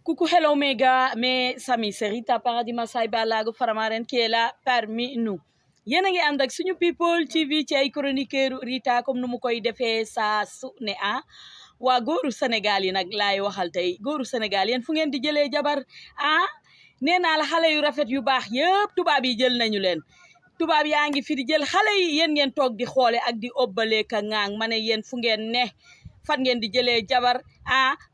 Coucou, hello mes gars, mes amis, c'est Rita Paradis Massaye Balago Faramaren qui est là parmi nous. Yéen a ngi ànd ak suñu people TV ci ay chroniqueur Rita comme nu mu koy defee saa su ne waa góoru Sénégal yi nag laay waxal tey góoru Sénégal yéen fu ngeen di jëlee jabar nee naa la xale yu rafet yu baax yëpp tubaab yi jël nañu leen tubaab yaa ngi fi di jël xale yi yéen ngeen toog di xoole ak di obbalee ka ŋaang ma ne yéen fu ngeen ne fan ngeen di jëlee jabar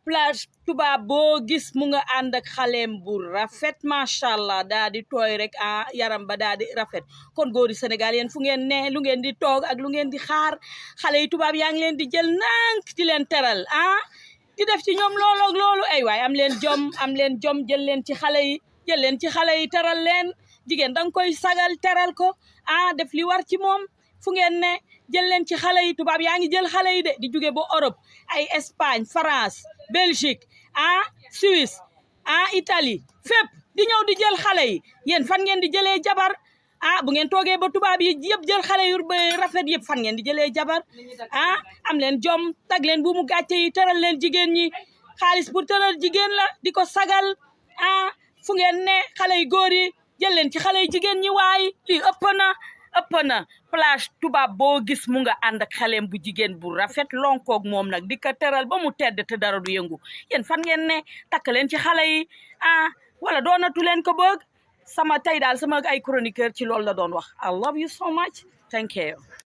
plage tubaab boo gis mu nga ànd ak xaleem bu rafet macha allah daa di tooy rek yaram ba daa di rafet kon góori Sénégal yéen fu ngeen ne lu ngeen di toog ak lu ngeen di xaar xale yi tubaab yaa ngi leen di jël nànk di leen teral di def ci ñoom loolu ay waay am leen jom jël leen ci xale yi teral leen jigéen danga koy sagal teral ko def li war ci moom fu ngeen ne jël leen ci xale yi tubaab yaa ngi jël xale yi de di jóge ba Europe ay Espagne France Belgique Suisse Italie fépp di ñëw di jël xale yi yéen fan ngeen di jëlee jabar bu ngeen toogee ba tubaab yi yëpp jël xale yu rafet yëpp fan ngeen di jëlee jabar am leen jom tag leen bu mu gàcce yi teral leen jigéen ñi xaalis pour teral jigéen la di ko sagal fu ngeen ne xale yu góor yi jël leen ci xale yu jigéen ñi waay lii ëpp na plage tubaab boo gis mu nga ànd ak xaleem bu jigéen bu rafet lonkoog moom nag di ko teral ba mu tedd te dara du yëngu yéen fan ngeen ne takk leen ci xale yi wala doonatu leen ko bëgg sama tey daal sama ay chroniqueur ci loolu la doon wax I love you so much thank you